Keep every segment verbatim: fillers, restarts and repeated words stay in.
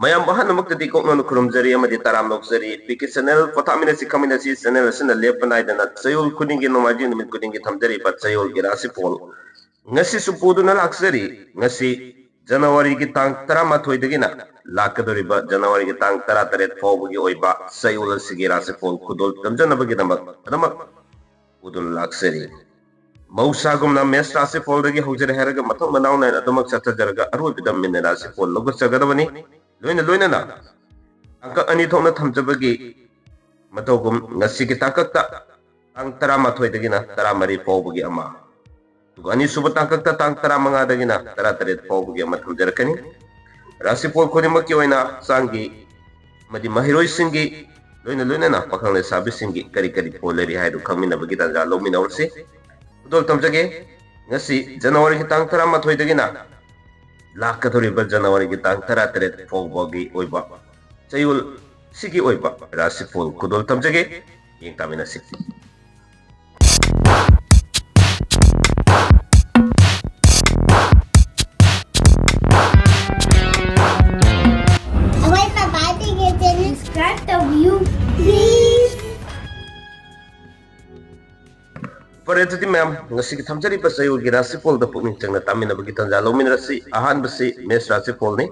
ꯃꯌꯥꯝ ꯑꯍꯥꯟꯕꯃꯛꯇꯗꯤ ꯀꯣꯛꯅꯅ ꯈꯨꯔꯨꯝꯖꯔꯤ ꯑꯃꯗꯤ ꯇꯔꯥꯝ ꯅꯣꯛꯆꯔꯤ꯫ P K channel ꯄꯣꯊꯥꯃꯤꯟꯅꯁꯤ ꯈꯪꯃꯤꯟꯅꯁꯤ channel ꯑꯁꯤꯅ ꯂꯦꯞꯄ ꯅꯥꯏꯗꯅ ꯆꯌꯣꯜ ꯈꯨꯗꯤꯡꯒꯤ ꯅꯣꯡꯃꯥꯏꯖꯤꯡ ꯅꯨꯃꯤꯠ ꯈꯨꯗꯤꯡꯒꯤ ꯊꯝꯖꯔꯤꯕ ꯆꯌꯣꯜꯒꯤ ꯔꯥꯁꯤꯐꯣꯜ꯫ ꯉꯁꯤꯁꯨ ꯄꯨꯗꯨꯅ ꯂꯥꯛꯆꯔꯤ꯫ ꯉꯁꯤ ꯖꯅꯋꯥꯔꯤꯒꯤ ꯇꯥꯡ ꯇꯔꯥꯃꯥꯊꯣꯏꯗꯒꯤꯅ ꯂꯥꯛꯀꯗꯧꯔꯤꯕ ꯖꯅꯋꯥꯔꯤꯒꯤ ꯇꯥꯡ ꯇꯔꯥꯇꯔꯦꯠ ꯐꯥꯎꯕꯒꯤ ꯑꯣꯏꯕ ꯆꯌꯣꯜ ꯑꯁꯤꯒꯤ ꯔꯥꯁꯤꯐꯣꯜ ꯈꯨꯗꯣꯜ ꯇꯝꯖꯅꯕꯒꯤꯗꯃꯛ ꯑꯗꯨꯃꯛ ꯄꯨꯗꯨꯅ ꯂꯥꯛꯆꯔꯤ꯫ ꯃꯍꯧꯁꯥꯒꯨꯝꯅ ꯃꯦꯁ ꯔꯥꯁꯤꯐꯣꯜꯗꯒꯤ ꯍꯧꯖꯔꯦ ꯍꯥꯏꯔꯒ ꯃꯊꯪ ꯃꯅꯥꯎ ꯅꯥꯏꯅ ꯑꯗꯨꯃꯛ ꯆꯠꯊꯖꯔꯒ ꯑꯔꯣꯏꯕꯗ ꯃꯤꯅ ꯔꯥꯁꯤꯐꯣꯜ ꯂꯧꯒꯠꯆꯒꯗꯕꯅꯤ꯫ ꯂꯣꯏꯅ ꯂꯣꯏꯅꯅ ꯇꯥꯡꯀꯛ ꯑꯅꯤ ꯊꯣꯛꯅ ꯊꯝꯖꯕꯒꯤ ꯃꯇꯧꯒꯨꯝ ꯉꯁꯤꯒꯤ ꯇꯥꯡꯀꯛꯇ ꯇꯥꯡ ꯇꯔꯥꯃꯥꯊꯣꯏꯗꯒꯤꯅ ꯇꯔꯥꯃꯔꯤ ꯐꯥꯎꯕꯒꯤ ꯑꯃ, ꯑꯗꯨꯒ ꯑꯅꯤꯁꯨꯕ ꯇꯥꯡꯀꯛꯇ ꯇꯥꯡ ꯇꯔꯥꯃꯉꯥꯗꯒꯤꯅ ꯇꯔꯥꯇꯔꯦꯠ ꯐꯥꯎꯕꯒꯤ ꯑꯃ ꯊꯝꯖꯔꯛꯀꯅꯤ꯫ ꯔꯥꯁꯤꯐꯣꯜ ꯈꯨꯗꯤꯡꯃꯛꯀꯤ ꯑꯣꯏꯅ ꯍꯛꯆꯥꯡꯒꯤ ꯑꯃꯗꯤ ꯃꯍꯩꯔꯣꯏꯁꯤꯡꯒꯤ ꯂꯣꯏꯅ ꯂꯣꯏꯅꯅ ꯄꯥꯈꯪ ꯂꯩꯁꯥꯕꯤꯁꯤꯡꯒꯤ ꯀꯔꯤ ꯀꯔꯤ ꯐꯣꯜ ꯂꯩꯔꯤ ꯍꯥꯏꯗꯨ ꯈꯪꯃꯤꯟꯅꯕꯒꯤ ꯇꯥꯟꯖꯥ ꯂꯧꯃꯤꯟꯅꯔꯁꯤ꯫ ꯈꯨꯗꯣꯜ ꯇꯝꯖꯒꯦ꯫ ꯉꯁꯤ ꯖꯅꯋꯥꯔꯤꯒꯤ ꯇꯥꯡ ꯇꯔꯥꯃꯥꯊꯣꯏꯗꯒꯤꯅ ꯂꯥꯛꯀꯗꯧꯔꯤꯕ ꯖꯅꯋꯥꯔꯤꯒꯤ ꯇꯥꯡ ꯇꯔꯥꯇꯔꯦꯠ ꯐꯥꯎꯕꯒꯤ ꯑꯣꯏꯕ ꯆꯌꯣꯜ ꯁꯤꯒꯤ ꯑꯣꯏꯕ ꯔꯥꯁꯤꯐꯣꯜ ꯈꯨꯗꯣꯜ ꯇꯝꯖꯒꯦ꯫ ꯌꯦꯡ ꯇꯥꯃꯤꯟꯅꯁꯤ꯫ ꯑꯩꯈꯣꯏ ꯄꯄꯥ ꯇꯤꯀꯦꯠꯁꯦ subscribe ꯇꯧꯕꯤꯌꯨ, please꯫ ꯐꯔꯦ, ꯑꯗꯨꯗꯤ ꯃꯌꯥꯝ, ꯉꯁꯤꯒꯤ ꯊꯝꯖꯔꯤꯕ ꯆꯌꯣꯜꯒꯤ ꯔꯥꯁꯤꯐꯣꯜꯗ ꯄꯨꯛꯅꯤꯡ ꯆꯪꯅ ꯇꯥꯃꯤꯟꯅꯕꯒꯤ ꯇꯥꯟꯖꯥ ꯂꯧꯃꯤꯟꯅꯔꯁꯤ꯫ ꯑꯍꯥꯟꯕꯁꯤ ꯃꯦꯁ ꯔꯥꯁꯤꯐꯣꯜꯅꯤ꯫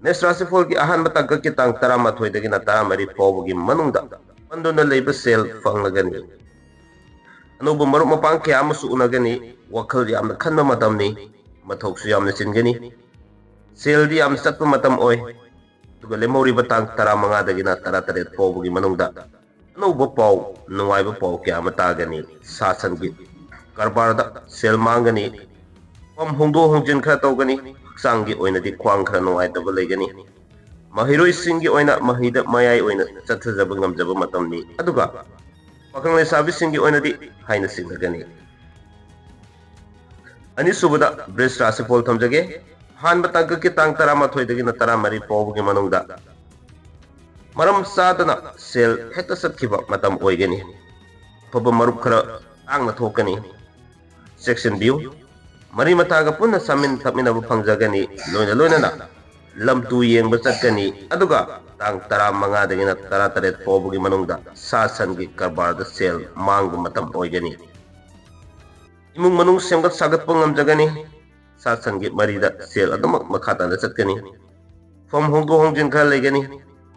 ꯃꯦꯁ ꯔꯥꯁꯤꯐꯣꯜꯒꯤ ꯑꯍꯥꯟꯕ ꯇꯥꯡꯀꯛꯀꯤ ꯇꯥꯡ ꯇꯔꯥꯃꯥꯊꯣꯏꯗꯒꯤꯅ ꯇꯔꯥꯃꯔꯤ ꯐꯥꯎꯕꯒꯤ ꯃꯅꯨꯡꯗ ꯄꯟꯗꯨꯅ ꯂꯩꯕ ꯁꯦꯜ ꯐꯪꯂꯒꯅꯤ꯫ ꯑꯅꯧꯕ ꯃꯔꯨꯞ ꯃꯄꯥꯡ ꯀꯌꯥ ꯑꯃꯁꯨ ꯎꯅꯒꯅꯤ꯫ ꯋꯥꯈꯜ ꯌꯥꯝꯅ ꯈꯟꯕ ꯃꯇꯝꯅꯤ꯫ ꯃꯊꯧꯁꯨ ꯌꯥꯝꯅ ꯆꯤꯟꯒꯅꯤ꯫ ꯁꯦꯜꯗꯤ ꯌꯥꯝꯅ ꯆꯠꯄ ꯃꯇꯝ ꯑꯣꯏ꯫ ꯑꯗꯨꯒ ꯂꯦꯝꯍꯧꯔꯤꯕ ꯇꯥꯡ ꯇꯔꯥꯃꯉꯥꯗꯒꯤꯅ ꯇꯔꯥꯇꯔꯦꯠ ꯐꯥꯎꯕꯒꯤ ꯃꯅꯨꯡꯗ ꯑꯅꯧꯕ ꯄꯥꯎ, ꯅꯨꯡꯉꯥꯏꯕ ꯄꯥꯎ ꯀꯌꯥ ꯑꯃ ꯇꯥꯒꯅꯤ꯫ ꯁꯥ ꯁꯟꯒꯤ ꯀꯔꯕꯥꯔꯗ ꯁꯦꯜ ꯃꯥꯡꯒꯅꯤ꯫ ꯐꯝ ꯍꯣꯡꯗꯣꯛ ꯍꯣꯡꯖꯤꯟ ꯈꯔ ꯇꯧꯒꯅꯤ꯫ ꯍꯛꯆꯥꯡꯒꯤ ꯑꯣꯏꯅꯗꯤ ꯈ꯭ꯋꯥꯡ ꯈꯔ ꯅꯨꯡꯉꯥꯏꯇꯕ ꯂꯩꯒꯅꯤ꯫ ꯃꯍꯩꯔꯣꯏꯁꯤꯡꯒꯤ ꯑꯣꯏꯅ ꯃꯍꯩꯗ ꯃꯌꯥꯏ ꯑꯣꯏꯅ ꯆꯠꯊꯖꯕ ꯉꯝꯖꯕ ꯃꯇꯝꯅꯤ꯫ ꯑꯗꯨꯒ ꯄꯥꯈꯪ ꯂꯩꯁꯥꯕꯤꯁꯤꯡꯒꯤ ꯑꯣꯏꯅꯗꯤ ꯍꯥꯏꯅ ꯆꯤꯡꯅꯒꯅꯤ꯫ ꯑꯅꯤꯁꯨꯕꯗ ꯕ꯭ꯔꯤꯖ ꯔꯥꯁꯤꯐꯣꯜ ꯊꯝꯖꯒꯦ꯫ ꯑꯍꯥꯟꯕ ꯇꯥꯡꯀꯛꯀꯤ ꯇꯥꯡ ꯇꯔꯥꯃꯥꯊꯣꯏꯗꯒꯤꯅ ꯇꯔꯥꯃꯔꯤ ꯐꯥꯎꯕꯒꯤ ꯃꯅꯨꯡꯗ ꯃꯔꯝ ꯆꯥꯗꯅ ꯁꯦꯜ ꯍꯦꯛꯇ ꯆꯠꯈꯤꯕ ꯃꯇꯝ ꯑꯣꯏꯒꯅꯤ꯫ ꯑꯐꯕ ꯃꯔꯨꯞ ꯈꯔ ꯇꯥꯡꯅ ꯊꯣꯛꯀꯅꯤ꯫ ꯆꯦꯛꯁꯤꯟꯕꯤꯌꯨ꯫ ꯃꯔꯤ ꯃꯇꯥꯒ ꯄꯨꯟꯅ ꯆꯥꯃꯤꯟ ꯊꯛꯃꯤꯟꯅꯕ ꯐꯪꯖꯒꯅꯤ꯫ ꯂꯣꯏꯅ ꯂꯣꯏꯅꯅ ꯂꯝ ꯇꯨ ꯌꯦꯡꯕ ꯆꯠꯀꯅꯤ꯫ ꯑꯗꯨꯒ ꯇꯥꯡ ꯇꯔꯥꯃꯉꯥꯗꯒꯤꯅ ꯇꯔꯥꯇꯔꯦꯠ ꯐꯥꯎꯕꯒꯤ ꯃꯅꯨꯡꯗ ꯁꯥ ꯁꯟꯒꯤ ꯀꯔꯕꯥꯔꯗ ꯁꯦꯜ ꯃꯥꯡꯕ ꯃꯇꯝ ꯑꯣꯏꯒꯅꯤ꯫ ꯏꯃꯨꯡ ꯃꯅꯨꯡ ꯁꯦꯝꯒꯠ ꯁꯥꯒꯠꯄ ꯉꯝꯖꯒꯅꯤ꯫ ꯁꯥ ꯁꯟꯒꯤ ꯃꯔꯤꯗ ꯁꯦꯜ ꯑꯗꯨꯃꯛ ꯃꯈꯥ ꯇꯥꯅ ꯆꯠꯀꯅꯤ꯫ ꯐꯝ ꯍꯣꯡꯗꯣꯛ ꯍꯣꯡꯖꯤꯟ ꯈꯔ ꯂꯩꯒꯅꯤ꯫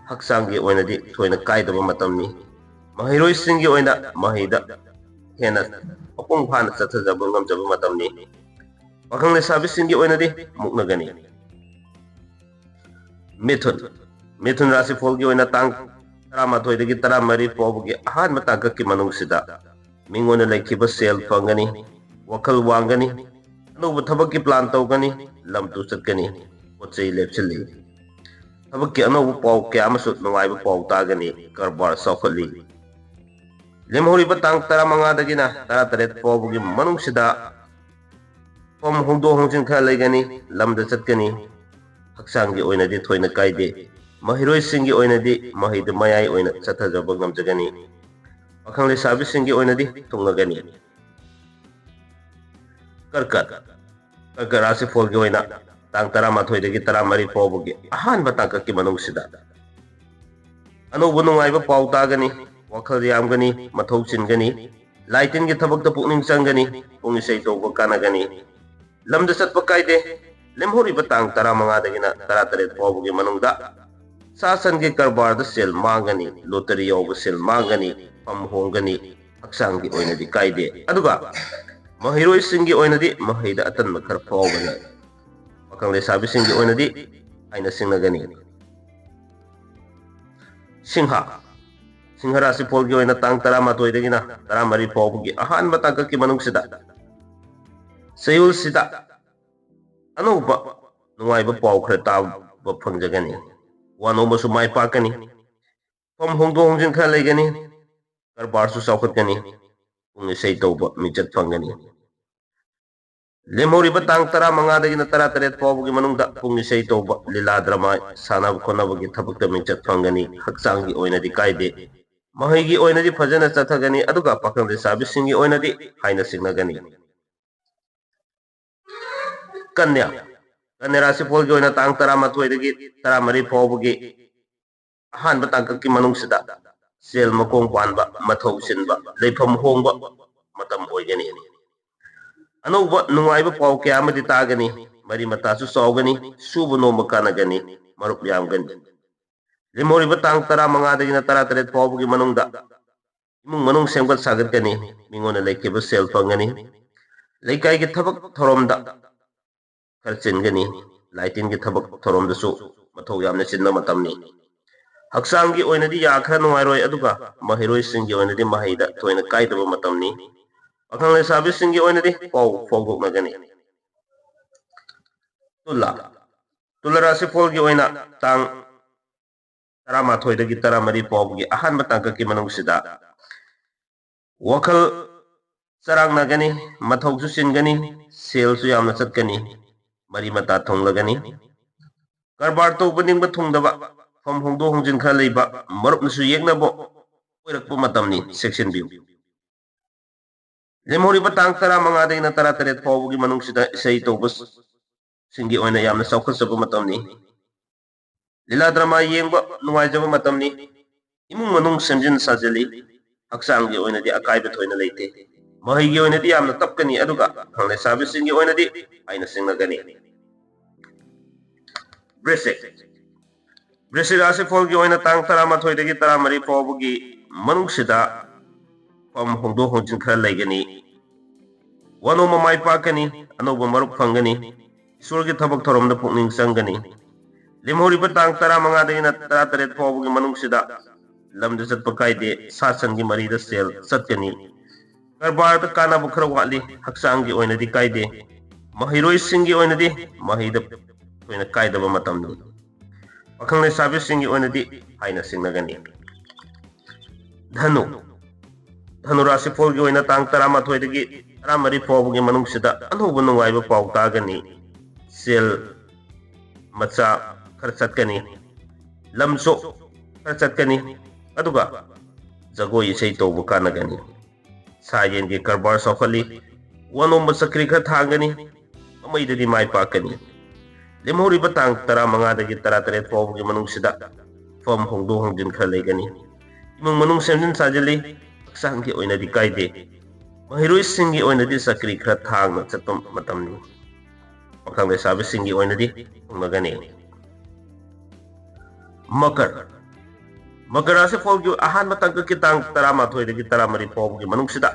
ꯍꯛꯆꯥꯡꯒꯤ ꯑꯣꯏꯅꯗꯤ ꯊꯣꯏꯅ ꯀꯥꯏꯗꯕ ꯃꯇꯝꯅꯤ꯫ ꯃꯍꯩꯔꯣꯏꯁꯤꯡꯒꯤ ꯑꯣꯏꯅ ꯃꯍꯩꯗ ꯍꯦꯟꯅ ꯃꯄꯨꯡ ꯐꯥꯅ ꯆꯠꯊꯖꯕ ꯉꯝꯖꯕ ꯃꯇꯝꯅꯤ꯫ ꯄꯥꯈꯪ ꯂꯩꯁꯥꯕꯤꯁꯤꯡꯒꯤ ꯑꯣꯏꯅꯗꯤ ꯃꯨꯛꯅꯒꯅꯤ꯫ ꯃꯤꯊꯨꯟ꯫ ꯃꯤꯊꯨꯟ ꯔꯥꯁꯤꯐꯣꯜꯒꯤ ꯑꯣꯏꯅ ꯇꯥꯡ ꯇꯔꯥꯃꯥꯊꯣꯏꯗꯒꯤ ꯇꯔꯥꯃꯔꯤ ꯐꯥꯎꯕꯒꯤ ꯑꯍꯥꯟꯕ ꯇꯥꯡꯀꯛꯀꯤ ꯃꯅꯨꯡꯁꯤꯗ ꯃꯤꯉꯣꯟꯗ ꯂꯩꯈꯤꯕ ꯁꯦꯜ ꯐꯪꯒꯅꯤ, ꯋꯥꯈꯜ ꯋꯥꯡꯒꯅꯤ, ꯑꯅꯧꯕ ꯊꯕꯛꯀꯤ ꯄ꯭ꯂꯥꯟ ꯇꯧꯒꯅꯤ, ꯂꯝ ꯇꯨ ꯆꯠꯀꯅꯤ, ꯄꯣꯠ ꯆꯩ ꯂꯦꯞꯁꯤꯜꯂꯤ꯫ ꯊꯕꯛꯀꯤ ꯑꯅꯧꯕ ꯄꯥꯎ ꯀꯌꯥ ꯑꯃꯁꯨ ꯅꯨꯡꯉꯥꯏꯕ ꯄꯥꯎ ꯇꯥꯒꯅꯤ, ꯀꯔꯕꯥꯔ ꯆꯥꯎꯈꯠꯂꯤ꯫ ꯂꯦꯝꯍꯧꯔꯤꯕ ꯇꯥꯡ ꯇꯔꯥꯃꯉꯥꯗꯒꯤꯅ ꯇꯔꯥꯇꯔꯦꯠ ꯐꯥꯎꯕꯒꯤ ꯃꯅꯨꯡꯁꯤꯗ ꯐꯝ ꯍꯣꯡꯗꯣꯛ ꯍꯣꯡꯖꯤꯟ ꯈꯔ ꯂꯩꯒꯅꯤ, ꯂꯝꯗ ꯆꯠꯀꯅꯤ꯫ ꯍꯛꯆꯥꯡꯒꯤ ꯑꯣꯏꯅꯗꯤ ꯊꯣꯏꯅ ꯀꯥꯏꯗꯦ꯫ ꯃꯍꯩꯔꯣꯏꯁꯤꯡꯒꯤ ꯑꯣꯏꯅꯗꯤ ꯃꯍꯩꯗꯨ ꯃꯌꯥꯏ ꯑꯣꯏꯅ ꯆꯠꯊꯖꯕ ꯉꯝꯖꯒꯅꯤ꯫ ꯄꯥꯈꯪ ꯂꯩꯁꯥꯕꯤꯁꯤꯡꯒꯤ ꯑꯣꯏꯅꯗꯤ ꯊꯨꯡꯉꯒꯅꯤ꯫ ꯀꯔꯀꯠ꯫ ꯀꯔꯀꯠ ꯔꯥꯁꯤꯐꯣꯜꯒꯤ ꯑꯣꯏꯅ ꯇꯥꯡ ꯇꯔꯥꯃꯥꯊꯣꯏꯗꯒꯤ ꯇꯔꯥꯃꯔꯤ ꯐꯥꯎꯕꯒꯤ ꯑꯍꯥꯟꯕ ꯇꯥꯡꯀꯛꯀꯤ ꯃꯅꯨꯡꯁꯤꯗ ꯑꯅꯧꯕ ꯅꯨꯡꯉꯥꯏꯕ ꯄꯥꯎ ꯇꯥꯒꯅꯤ, ꯋꯥꯈꯜ ꯌꯥꯝꯒꯅꯤ, ꯃꯊꯧ ꯆꯤꯟꯒꯅꯤ, ꯂꯥꯏ ꯇꯤꯟꯒꯤ ꯊꯕꯛꯇ ꯄꯨꯛꯅꯤꯡ ꯆꯪꯒꯅꯤ, ꯄꯨꯡ ꯏꯁꯩ ꯇꯧꯕ ꯀꯥꯟꯅꯒꯅꯤ꯫ ꯂꯝꯗ ꯆꯠꯄ ꯀꯥꯏꯗꯦ꯫ ꯂꯦꯝꯍꯧꯔꯤꯕ ꯇꯥꯡ ꯇꯔꯥꯃꯉꯥꯗꯒꯤꯅ ꯇꯔꯥꯇꯔꯦꯠ ꯐꯥꯎꯕꯒꯤ ꯃꯅꯨꯡꯗ ꯁꯥ ꯁꯟꯒꯤ ꯀꯔꯕꯥꯔꯗ ꯁꯦꯜ ꯃꯥꯡꯒꯅꯤ, ꯂꯣꯇꯔꯤ ꯌꯥꯎꯕ ꯁꯦꯜ ꯃꯥꯡꯒꯅꯤ, ꯐꯝ ꯍꯣꯡꯒꯅꯤ, ꯍꯛꯆꯥꯡꯒꯤ ꯑꯣꯏꯅꯗꯤ ꯀꯥꯏꯗꯦ꯫ ꯑꯗꯨꯒ ꯃꯍꯩꯔꯣꯏꯁꯤꯡꯒꯤ ꯑꯣꯏꯅꯗꯤ ꯃꯍꯩꯗ ꯑꯇꯟꯕ ꯈꯔ ꯐꯥꯎꯒꯅꯤ꯫ ꯄꯥꯈꯪ ꯂꯩꯁꯥꯕꯤꯁꯤꯡꯒꯤ ꯑꯣꯏꯅꯗꯤ ꯍꯥꯏꯅ ꯁꯤꯡꯅꯒꯅꯤ꯫ ꯁꯤꯡꯍ꯫ ꯁꯤꯡꯍ ꯔꯥꯁꯤꯐꯣꯜꯒꯤ ꯑꯣꯏꯅ ꯇꯥꯡ ꯇꯔꯥꯃꯥꯊꯣꯏꯗꯒꯤꯅ ꯇꯔꯥꯃꯔꯤ ꯐꯥꯎꯕꯒꯤ ꯑꯍꯥꯟꯕ ꯇꯥꯡꯀꯛꯀꯤ ꯃꯅꯨꯡꯁꯤꯗ ꯆꯌꯣꯜꯁꯤꯗ ꯑꯅꯧꯕ ꯅꯨꯡꯉꯥꯏꯕ ꯄꯥꯎ ꯈꯔ ꯇꯥꯕ ꯐꯪꯖꯒꯅꯤ꯫ ꯋꯥꯅꯣꯝꯕꯁꯨ ꯃꯥꯏ ꯄꯥꯛꯀꯅꯤ꯫ ꯐꯝ ꯍꯣꯡꯗꯣꯛ ꯍꯣꯡꯖꯤꯟ ꯈꯔ ꯂꯩꯒꯅꯤ꯫ ꯀꯔꯕꯥꯔꯁꯨ ꯆꯥꯎꯈꯠꯀꯅꯤ꯫ ꯄꯨꯡ ꯏꯁꯩ ꯇꯧꯕ ꯃꯤꯡꯆꯠ ꯐꯪꯒꯅꯤ꯫ ꯂꯦꯝꯍꯧꯔꯤꯕ ꯇꯥꯡ ꯇꯔꯥꯃꯉꯥꯗꯒꯤꯅ ꯇꯔꯥꯇꯔꯦꯠ ꯐꯥꯎꯕꯒꯤ ꯃꯅꯨꯡꯗ ꯄꯨꯡ ꯏꯁꯩ ꯇꯧꯕ, ꯂꯤꯂꯥ ꯗ꯭ꯔꯃꯥ ꯁꯥꯟꯅꯕ ꯈꯣꯠꯅꯕꯒꯤ ꯊꯕꯛꯇ ꯃꯤꯡꯆꯠ ꯐꯪꯒꯅꯤ꯫ ꯍꯛꯆꯥꯡꯒꯤ ꯑꯣꯏꯅꯗꯤ ꯀꯥꯏꯗꯦ꯫ ꯃꯍꯩꯒꯤ ꯑꯣꯏꯅꯗꯤ ꯐꯖꯅ ꯆꯠꯊꯒꯅꯤ, ꯑꯗꯨꯒ ꯄꯥꯈꯪ ꯂꯩꯁꯥꯕꯤꯁꯤꯡꯒꯤ ꯑꯣꯏꯅꯗꯤ ꯍꯥꯏꯅ ꯁꯤꯡꯅꯒꯅꯤ꯫ ꯀꯟꯌꯥ꯫ ꯀꯟꯌꯥ ꯔꯥꯁꯤꯐꯣꯜꯒꯤ ꯑꯣꯏꯅ ꯇꯥꯡ ꯇꯔꯥꯃꯥꯊꯣꯏꯗꯒꯤ ꯇꯔꯥꯃꯔꯤ ꯐꯥꯎꯕꯒꯤ ꯑꯍꯥꯟꯕ ꯇꯥꯡꯀꯛꯀꯤ ꯃꯅꯨꯡꯁꯤꯗ ꯁꯦꯜ ꯃꯈꯣꯡ ꯄꯥꯟꯕ, ꯃꯊꯧ ꯆꯤꯟꯕ, ꯂꯩꯐꯝ ꯍꯣꯡꯕ ꯃꯇꯝ ꯑꯣꯏꯒꯅꯤ꯫ ꯑꯅꯧꯕ ꯅꯨꯡꯉꯥꯏꯕ ꯄꯥꯎ ꯀꯌꯥ ꯑꯃꯗꯤ ꯇꯥꯒꯅꯤ꯫ ꯃꯔꯤ ꯃꯇꯥꯁꯨ ꯆꯥꯎꯒꯅꯤ, ꯁꯨꯕ ꯅꯣꯝꯕ ꯀꯥꯟꯅꯒꯅꯤ, ꯃꯔꯨꯞ ꯌꯥꯝꯒꯅꯤ꯫ ꯂꯦꯝꯍꯧꯔꯤꯕ ꯇꯥꯡ ꯇꯔꯥꯃꯉꯥꯗꯒꯤꯅ ꯇꯔꯥꯇꯔꯦꯠ ꯐꯥꯎꯕꯒꯤ ꯃꯅꯨꯡꯗ ꯏꯃꯨꯡ ꯃꯅꯨꯡ ꯁꯦꯝꯒꯠ ꯁꯥꯒꯠꯀꯅꯤ, ꯃꯤꯉꯣꯟꯗ ꯂꯩꯈꯤꯕ ꯁꯦꯜ ꯐꯪꯒꯅꯤ, ꯂꯩꯀꯥꯏꯒꯤ ꯊꯕꯛ ꯊꯧꯔꯝꯗ ꯈꯔ ꯆꯤꯟꯒꯅꯤ, ꯂꯥꯏꯇꯤꯟꯒꯤ ꯊꯕꯛ ꯊꯧꯔꯝꯗꯁꯨ ꯃꯊꯧ ꯌꯥꯝꯅ ꯆꯤꯟꯕ ꯃꯇꯝꯅꯤ꯫ ꯍꯛꯆꯥꯡꯒꯤ ꯑꯣꯏꯅꯗꯤ ꯌꯥ ꯈꯔ ꯅꯨꯡꯉꯥꯏꯔꯣꯏ, ꯑꯗꯨꯒ ꯃꯍꯩꯔꯣꯏꯁꯤꯡꯒꯤ ꯑꯣꯏꯅꯗꯤ ꯃꯍꯩꯗ ꯊꯣꯏꯅ ꯀꯥꯏꯗꯕ ꯃꯇꯝꯅꯤ꯫ ꯄꯥꯈꯪ ꯂꯩꯁꯥꯕꯤꯁꯤꯡꯒꯤ ꯑꯣꯏꯅꯗꯤ ꯄꯥꯎ ꯐꯣꯡꯗꯣꯛꯅꯒꯅꯤ꯫ ꯇꯨꯂꯥ, ꯇꯨꯂꯥ ꯔꯥꯁꯤꯐꯣꯜꯒꯤ ꯑꯣꯏꯅ ꯇꯥꯡ ꯇꯔꯥꯃꯥꯊꯣꯏꯗꯒꯤ ꯇꯔꯥꯃꯔꯤ ꯐꯥꯎꯕꯒꯤ ꯑꯍꯥꯟꯕ ꯇꯥꯡꯀꯛꯀꯤ ꯃꯅꯨꯡꯁꯤꯗ ꯋꯥꯈꯜ ꯆꯔꯥꯡꯅꯒꯅꯤ, ꯃꯊꯧꯁꯨ ꯆꯤꯟꯒꯅꯤ, ꯁꯦꯜꯁꯨ ꯌꯥꯝꯅ ꯆꯠꯀꯅꯤ, ꯃꯔꯤ ꯃꯇꯥ ꯊꯨꯡꯂꯒꯅꯤ꯫ ꯀꯔꯕꯥꯔ ꯇꯧꯕ ꯅꯤꯡꯕ ꯊꯨꯡꯗꯕ, ꯐꯝ ꯍꯣꯡꯗꯣꯛ ꯍꯣꯡꯖꯤꯟ ꯈꯔ ꯂꯩꯕ, ꯃꯔꯨꯞꯅꯁꯨ ꯌꯦꯛꯅꯕ ꯑꯣꯏꯔꯛꯄ ꯃꯇꯝꯅꯤ, ꯆꯦꯛꯁꯤꯟꯕꯤꯌꯨ꯫ ꯂꯦꯝꯍꯧꯔꯤꯕ ꯇꯥꯡ ꯇꯔꯥꯃꯉꯥꯗꯒꯤꯅ ꯇꯔꯥꯇꯔꯦꯠ ꯐꯥꯎꯕꯒꯤ ꯃꯅꯨꯡꯁꯤꯗ ꯏꯁꯩ ꯇꯧꯕꯁꯤꯡꯒꯤ ꯑꯣꯏꯅ ꯌꯥꯝꯅ ꯆꯥꯎꯈꯠꯆꯕ ꯃꯇꯝꯅꯤ꯫ ꯂꯤꯂꯥ ꯗ꯭ꯔꯃꯥ ꯌꯦꯡꯕ ꯅꯨꯡꯉꯥꯏꯖꯕ ꯃꯇꯝꯅꯤ꯫ ꯏꯃꯨꯡ ꯃꯅꯨꯡ ꯁꯦꯝꯖꯤꯟ ꯁꯥꯖꯤꯜꯂꯤ꯫ ꯍꯛꯆꯥꯡꯒꯤ ꯑꯣꯏꯅꯗꯤ ꯑꯀꯥꯏꯕ ꯊꯣꯏꯅ ꯂꯩꯇꯦ꯫ ꯃꯍꯩꯒꯤ ꯑꯣꯏꯅꯗꯤ ꯌꯥꯝꯅ ꯇꯞꯀꯅꯤ, ꯑꯗꯨꯒ ꯄꯥꯈꯪ ꯂꯩꯁꯥꯕꯤꯁꯤꯡꯒꯤ ꯑꯣꯏꯅꯗꯤ ꯍꯥꯏꯅ ꯁꯤꯡꯅꯒꯅꯤ꯫ ꯕ꯭ꯔꯤꯁꯤꯛ, ꯕ꯭ꯔꯤꯁꯤꯛ ꯔꯥꯁꯤꯐꯣꯜꯒꯤ ꯑꯣꯏꯅ ꯇꯥꯡ ꯇꯔꯥꯃꯥꯊꯣꯏꯗꯒꯤ ꯇꯔꯥꯃꯔꯤ ꯐꯥꯎꯕꯒꯤ ꯃꯅꯨꯡꯁꯤꯗ ꯐꯝ ꯍꯣꯡꯗꯣꯛ ꯍꯣꯡꯖꯤꯟ ꯈꯔ ꯂꯩꯒꯅꯤ꯫ ꯋꯥꯅꯣꯝꯕ ꯃꯥꯏ ꯄꯥꯛꯀꯅꯤ, ꯑꯅꯧꯕ ꯃꯔꯨꯞ ꯐꯪꯒꯅꯤ, ꯏꯁꯣꯔꯒꯤ ꯊꯕꯛ ꯊꯧꯔꯝꯗ ꯄꯨꯛꯅꯤꯡ ꯆꯪꯒꯅꯤ꯫ ꯂꯦꯝꯍꯧꯔꯤꯕ ꯇꯥꯡ ꯇꯔꯥꯃꯉꯥꯗꯒꯤꯅ ꯇꯔꯥꯇꯔꯦꯠ ꯐꯥꯎꯕꯒꯤ ꯃꯅꯨꯡꯁꯤꯗ ꯂꯝꯗ ꯆꯠꯄ ꯀꯥꯏꯗꯦ, ꯁꯥ ꯁꯟꯒꯤ ꯃꯔꯤꯗ ꯁꯦꯜ ꯆꯠꯀꯅꯤ꯫ ꯀꯔꯕꯥꯔꯗ ꯀꯥꯟꯅꯕ ꯈꯔ ꯋꯥꯠꯂꯤ, ꯍꯛꯆꯥꯡꯒꯤ ꯑꯣꯏꯅꯗꯤ ꯀꯥꯏꯗꯦ꯫ ꯃꯍꯩꯔꯣꯏꯁꯤꯡꯒꯤ ꯑꯣꯏꯅꯗꯤ ꯃꯍꯩꯗ ꯊꯣꯏꯅ ꯀꯥꯏꯗꯕ ꯃꯇꯝꯅꯤ꯫ ꯄꯥꯈꯪ ꯂꯩꯁꯥꯕꯤꯁꯤꯡꯒꯤ ꯑꯣꯏꯅꯗꯤ ꯍꯥꯏꯅ ꯁꯤꯡꯅꯒꯅꯤ꯫ ꯙꯅꯨ, ꯙꯅꯨ ꯔꯥꯁꯤꯐꯣꯜꯒꯤ ꯑꯣꯏꯅ ꯇꯥꯡ ꯇꯔꯥꯃꯥꯊꯣꯏꯗꯒꯤ ꯇꯔꯥꯃꯔꯤ ꯐꯥꯎꯕꯒꯤ ꯃꯅꯨꯡꯁꯤꯗ ꯑꯅꯧꯕ ꯅꯨꯡꯉꯥꯏꯕ ꯄꯥꯎ ꯇꯥꯒꯅꯤ꯫ ꯁꯦꯜ ꯃꯆꯥ ꯈꯔ ꯆꯠꯀꯅꯤ, ꯂꯝꯁꯨ ꯈꯔ ꯆꯠꯀꯅꯤ, ꯑꯗꯨꯒ ꯖꯒꯣꯏ ꯏꯁꯩ ꯇꯧꯕ ꯀꯥꯟꯅꯒꯅꯤ꯫ ꯁꯥ ꯌꯦꯟꯒꯤ ꯀꯔꯕꯥꯔ ꯆꯥꯎꯈꯠꯂꯤ, ꯋꯥꯅꯣꯝꯕ ꯆꯀ꯭ꯔꯤ ꯈꯔ ꯊꯥꯡꯒꯅꯤ, ꯄꯥꯝꯕꯩꯗꯗꯤ ꯃꯥꯏ ꯄꯥꯛꯀꯅꯤ꯫ ꯂꯦꯝꯍꯧꯔꯤꯕ ꯇꯥꯡ ꯇꯔꯥꯃꯉꯥꯗꯒꯤ ꯇꯔꯥꯇꯔꯦꯠ ꯐꯥꯎꯕꯒꯤ ꯃꯅꯨꯡꯁꯤꯗ ꯐꯝ ꯍꯣꯡꯗꯣꯛ ꯍꯣꯡꯖꯤꯟ ꯈꯔ ꯂꯩꯒꯅꯤ꯫ ꯏꯃꯨꯡ ꯃꯅꯨꯡ ꯁꯦꯝꯖꯤꯟ ꯁꯥꯖꯤꯜꯂꯤ, ꯍꯛꯆꯥꯡꯒꯤ ꯑꯣꯏꯅꯗꯤ ꯀꯥꯏꯗꯦ꯫ ꯃꯍꯩꯔꯣꯏꯁꯤꯡꯒꯤ ꯑꯣꯏꯅꯗꯤ ꯆꯀ꯭ꯔꯤ ꯈꯔ ꯊꯥꯡꯅ ꯆꯠꯄ ꯃꯇꯝꯅꯤ꯫ ꯄꯥꯈꯪ ꯂꯩꯁꯥꯕꯤꯁꯤꯡꯒꯤ ꯑꯣꯏꯅꯗꯤ ꯊꯨꯡꯅꯒꯅꯤ꯫ ꯃꯀꯔ꯫ ꯃꯀꯔ ꯔꯥꯁꯤꯐꯣꯜꯒꯤ ꯑꯍꯥꯟꯕ ꯇꯥꯡꯀꯛꯀꯤ ꯇꯥꯡ ꯇꯔꯥꯃꯥꯊꯣꯏꯗꯒꯤ ꯇꯔꯥꯃꯔꯤ ꯐꯥꯎꯕꯒꯤ ꯃꯅꯨꯡꯁꯤꯗ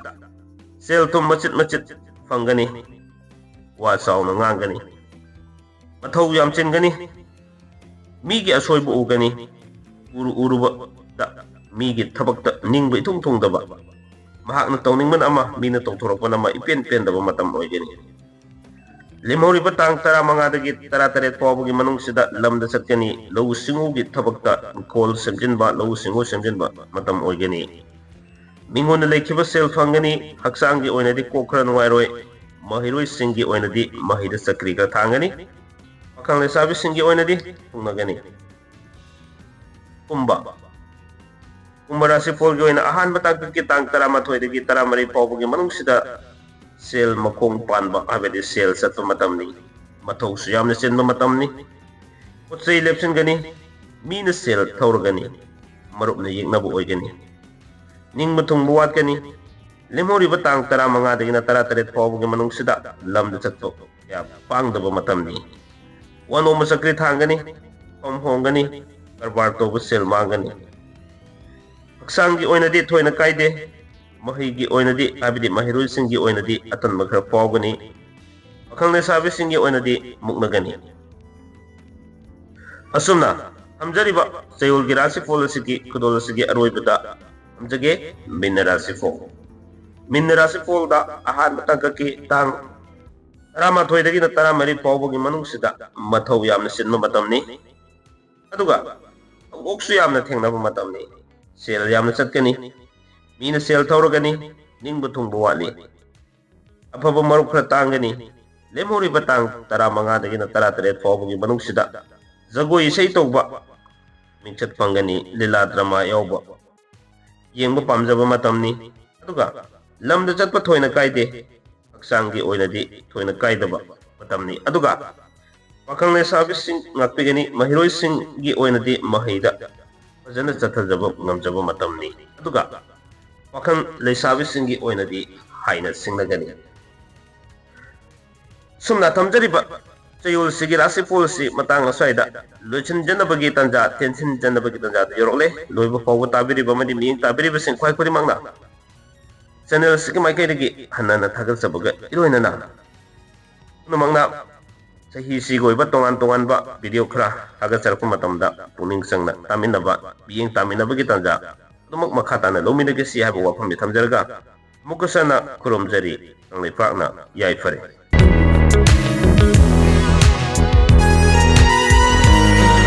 ꯁꯦꯜ ꯊꯨꯝ ꯃꯆꯤꯠ ꯃꯆꯤꯠ ꯐꯪꯒꯅꯤ꯫ ꯋꯥ ꯆꯥꯎꯅ ꯉꯥꯡꯒꯅꯤ꯫ ꯃꯊꯧ ꯌꯥꯝ ꯆꯤꯟꯒꯅꯤ꯫ ꯃꯤꯒꯤ ꯑꯁꯣꯏꯕ ꯎꯒꯅꯤ꯫ ꯎꯔꯨ ꯎꯔꯨꯕꯗ ꯃꯤꯒꯤ ꯊꯕꯛꯇ ꯅꯤꯡꯕ ꯏꯊꯨꯡ ꯊꯨꯡꯗꯕ꯫ ꯃꯍꯥꯛꯅ ꯇꯧꯅꯤꯡꯕꯅ ꯑꯃ, ꯃꯤꯅ ꯇꯧꯊꯣꯔꯛꯄꯅ ꯑꯃ, ꯏꯄꯦꯟ ꯄꯦꯟꯗꯕ ꯃꯇꯝ ꯑꯣꯏꯒꯅꯤ꯫ ꯂꯦꯝꯍꯧꯔꯤꯕ ꯇꯥꯡ ꯇꯔꯥꯃꯉꯥꯗꯒꯤ ꯇꯔꯥꯇꯔꯦꯠ ꯐꯥꯎꯕꯒꯤ ꯃꯅꯨꯡꯁꯤꯗ ꯂꯝꯗ ꯆꯠꯀꯅꯤ꯫ ꯂꯧꯎ ꯁꯤꯡꯎꯒꯤ ꯊꯕꯛꯇ ꯏꯪꯈꯣꯜ ꯁꯦꯝꯖꯤꯟꯕ, ꯂꯧꯎ ꯁꯤꯡꯎ ꯁꯦꯝꯖꯤꯟꯕ ꯃꯇꯝ ꯑꯣꯏꯒꯅꯤ꯫ ꯃꯤꯉꯣꯟꯗ ꯂꯩꯈꯤꯕ ꯁꯦꯜ ꯐꯪꯒꯅꯤ꯫ ꯍꯛꯆꯥꯡꯒꯤ ꯑꯣꯏꯅꯗꯤ ꯀꯣꯛ ꯈꯔ ꯅꯨꯡꯉꯥꯏꯔꯣꯏ꯫ ꯃꯍꯩꯔꯣꯏꯁꯤꯡꯒꯤ ꯑꯣꯏꯅꯗꯤ ꯃꯍꯩꯗ ꯆꯀ꯭ꯔꯤ ꯈꯔ ꯊꯥꯡꯒꯅꯤ꯫ ꯄꯥꯈꯪ ꯂꯩꯁꯥꯕꯤꯁꯤꯡꯒꯤ ꯑꯣꯏꯅꯗꯤ ꯊꯨꯡꯅꯒꯅꯤ꯫ ꯀꯨꯝꯕ꯫ ꯀꯨꯝꯕ ꯔꯥꯁꯤꯐꯣꯜꯒꯤ ꯑꯣꯏꯅ ꯑꯍꯥꯟꯕ ꯇꯥꯡꯀꯛꯀꯤ ꯇꯥꯡ ꯇꯔꯥꯃꯥꯊꯣꯏꯗꯒꯤ ꯇꯔꯥꯃꯔꯤ ꯐꯥꯎꯕꯒꯤ ꯃꯅꯨꯡꯁꯤꯗ ꯁꯦꯜ ꯃꯈꯣꯡ ꯄꯥꯟꯕ, ꯍꯥꯏꯕꯗꯤ ꯁꯦꯜ ꯆꯠꯄ ꯃꯇꯝꯅꯤ꯫ ꯃꯊꯧꯁꯨ ꯌꯥꯝꯅ ꯆꯤꯟꯕ ꯃꯇꯝꯅꯤ꯫ ꯄꯣꯠ ꯆꯩ ꯂꯦꯞꯁꯤꯟꯒꯅꯤ꯫ ꯃꯤꯅ ꯁꯦꯜ ꯊꯧꯔꯒꯅꯤ꯫ ꯃꯔꯨꯞꯅ ꯌꯦꯛꯅꯕ ꯑꯣꯏꯒꯅꯤ꯫ ꯅꯤꯡꯕ ꯊꯨꯡꯕ ꯋꯥꯠꯀꯅꯤ꯫ ꯂꯦꯝꯍꯧꯔꯤꯕ ꯇꯥꯡ ꯇꯔꯥꯃꯉꯥꯗꯒꯤꯅ ꯇꯔꯥꯇꯔꯦꯠ ꯐꯥꯎꯕꯒꯤ ꯃꯅꯨꯡꯁꯤꯗ ꯂꯝꯗ ꯆꯠꯄ ꯀꯌꯥ ꯄꯥꯡꯗꯕ ꯃꯇꯝꯅꯤ꯫ ꯋꯥꯅꯣꯝꯕ ꯆꯀ꯭ꯔꯤ ꯊꯥꯡꯒꯅꯤ꯫ ꯐꯝ ꯍꯣꯡꯒꯅꯤ꯫ ꯀꯔꯕꯥꯔ ꯇꯧꯕ ꯁꯦꯜ ꯃꯥꯡꯒꯅꯤ꯫ ꯍꯛꯆꯥꯡꯒꯤ ꯑꯣꯏꯅꯗꯤ ꯊꯣꯏꯅ ꯀꯥꯏꯗꯦ꯫ ꯃꯍꯩꯒꯤ ꯑꯣꯏꯅꯗꯤ, ꯍꯥꯏꯕꯗꯤ ꯃꯍꯩꯔꯣꯏꯁꯤꯡꯒꯤ ꯑꯣꯏꯅꯗꯤ ꯑꯇꯟꯕ ꯈꯔ ꯐꯥꯎꯒꯅꯤ꯫ ꯄꯥꯈꯪ ꯂꯩꯁꯥꯕꯤꯁꯤꯡꯒꯤ ꯑꯣꯏꯅꯗꯤ ꯃꯨꯛꯅꯒꯅꯤ꯫ ꯑꯁꯨꯝꯅ ꯊꯝꯖꯔꯤꯕ ꯆꯌꯣꯜꯒꯤ ꯔꯥꯁꯤꯐꯣꯜ ꯑꯁꯤꯒꯤ ꯈꯨꯗꯣꯜ ꯑꯁꯤꯒꯤ ꯑꯔꯣꯏꯕꯗ ꯊꯝꯖꯒꯦ, ꯃꯤꯟꯅ ꯔꯥꯁꯤꯐꯣꯜ꯫ ꯃꯤꯟꯅ ꯔꯥꯁꯤꯐꯣꯜꯗ ꯑꯍꯥꯟꯕ ꯇꯥꯡꯀꯛꯀꯤ ꯇꯥꯡ ꯇꯔꯥꯃꯥꯊꯣꯏꯗꯒꯤꯅ ꯇꯔꯥꯃꯔꯤ ꯐꯥꯎꯕꯒꯤ ꯃꯅꯨꯡꯁꯤꯗ ꯃꯊꯧ ꯌꯥꯝꯅ ꯆꯤꯟꯕ ꯃꯇꯝꯅꯤ꯫ ꯑꯗꯨꯒ ꯊꯧꯗꯣꯛꯁꯨ ꯌꯥꯝꯅ ꯊꯦꯡꯅꯕ ꯃꯇꯝꯅꯤ꯫ ꯁꯦꯜ ꯌꯥꯝꯅ ꯆꯠꯀꯅꯤ꯫ ꯃꯤꯅ ꯁꯦꯜ ꯊꯧꯔꯒꯅꯤ꯫ ꯅꯤꯡꯕ ꯊꯨꯡꯕ ꯋꯥꯠꯂꯤ꯫ ꯑꯐꯕ ꯃꯔꯨꯞ ꯈꯔ ꯇꯥꯡꯒꯅꯤ꯫ ꯂꯦꯝꯍꯧꯔꯤꯕ ꯇꯥꯡ ꯇꯔꯥꯃꯉꯥꯗꯒꯤꯅ ꯇꯔꯥꯇꯔꯦꯠ ꯐꯥꯎꯕꯒꯤ ꯃꯅꯨꯡꯁꯤꯗ ꯖꯒꯣꯏ ꯏꯁꯩ ꯇꯧꯕ, ꯃꯤꯡꯆꯠ ꯐꯪꯒꯅꯤ, ꯂꯤꯂꯥ ꯗ꯭ꯔꯃꯥ ꯌꯥꯎꯕ, ꯌꯦꯡꯕ ꯄꯥꯝꯖꯕ ꯃꯇꯝꯅꯤ꯫ ꯑꯗꯨꯒ ꯂꯝꯗ ꯆꯠꯄ ꯊꯣꯏꯅ ꯀꯥꯏꯗꯦ꯫ ꯍꯛꯆꯥꯡꯒꯤ ꯑꯣꯏꯅꯗꯤ ꯊꯣꯏꯅ ꯀꯥꯏꯗꯕ ꯃꯇꯝꯅꯤ꯫ ꯑꯗꯨꯒ ꯄꯥꯈꯪ ꯂꯩꯁꯥꯕꯤꯁꯤꯡ ꯉꯥꯛꯄꯤꯒꯅꯤ꯫ ꯃꯍꯩꯔꯣꯏꯁꯤꯡꯒꯤ ꯑꯣꯏꯅꯗꯤ ꯃꯍꯩꯗ ꯐꯖꯅ ꯆꯠꯊꯖꯕ ꯉꯝꯖꯕ ꯃꯇꯝꯅꯤ꯫ ꯑꯗꯨꯒ ꯄꯥꯈꯪ ꯂꯩꯁꯥꯕꯤꯁꯤꯡꯒꯤ ꯑꯣꯏꯅꯗꯤ ꯍꯥꯏꯅ ꯁꯤꯡꯅꯒꯅꯤ꯫ ꯁꯨꯝꯅ ꯊꯝꯖꯔꯤꯕ ꯆꯌꯣꯜꯁꯤꯒꯤ ꯔꯥꯁꯤꯐꯣꯜꯁꯤ ꯃꯇꯥꯡ ꯑꯁ꯭ꯋꯥꯏꯗ ꯂꯣꯏꯁꯤꯟꯖꯅꯕꯒꯤ ꯇꯥꯟꯖꯥ, ꯇꯦꯟꯁꯤꯟꯖꯅꯕꯒꯤ ꯇꯥꯟꯖꯥꯗ ꯌꯧꯔꯛꯂꯦ꯫ ꯂꯣꯏꯕ ꯐꯥꯎꯕ ꯇꯥꯕꯤꯔꯤꯕ ꯑꯃꯗꯤ ꯃꯤꯠꯌꯦꯡ ꯇꯥꯕꯤꯔꯤꯕꯁꯤꯡ ꯈ꯭ꯋꯥꯏ ꯈꯨꯗꯤꯡꯃꯛꯅ channel ꯑꯁꯤꯒꯤ ꯃꯥꯏꯀꯩꯗꯒꯤ ꯍꯟꯅ ꯍꯟꯅ ꯊꯥꯒꯠꯆꯕꯒ ꯏꯂꯣꯏꯅꯅ ꯄꯨꯝꯅꯃꯛꯅ ꯆꯍꯤꯁꯤꯒꯤ ꯑꯣꯏꯕ ꯇꯣꯉꯥꯟ ꯇꯣꯉꯥꯟꯕ video ꯈꯔ ꯊꯥꯒꯠꯆꯔꯛꯄ ꯃꯇꯝꯗ ꯄꯨꯛꯅꯤꯡ ꯆꯪꯅ ꯇꯥꯃꯤꯟꯅꯕ, ꯃꯤꯠꯌꯦꯡ ꯇꯥꯃꯤꯟꯅꯕꯒꯤ ꯇꯥꯟꯖꯥ ꯑꯗꯨꯃꯛ ꯃꯈꯥ ꯇꯥꯅ ꯂꯧꯃꯤꯟꯅꯒꯦꯁꯤ ꯍꯥꯏꯕ ꯋꯥꯐꯝꯁꯤ ꯊꯝꯖꯔꯒ, ꯑꯃꯨꯛꯀꯁꯨ ꯍꯟꯅ ꯈꯨꯔꯨꯝꯖꯔꯤ꯫ ꯀꯪꯂꯩꯄꯥꯛꯅ ꯌꯥꯏꯐꯔꯦ꯫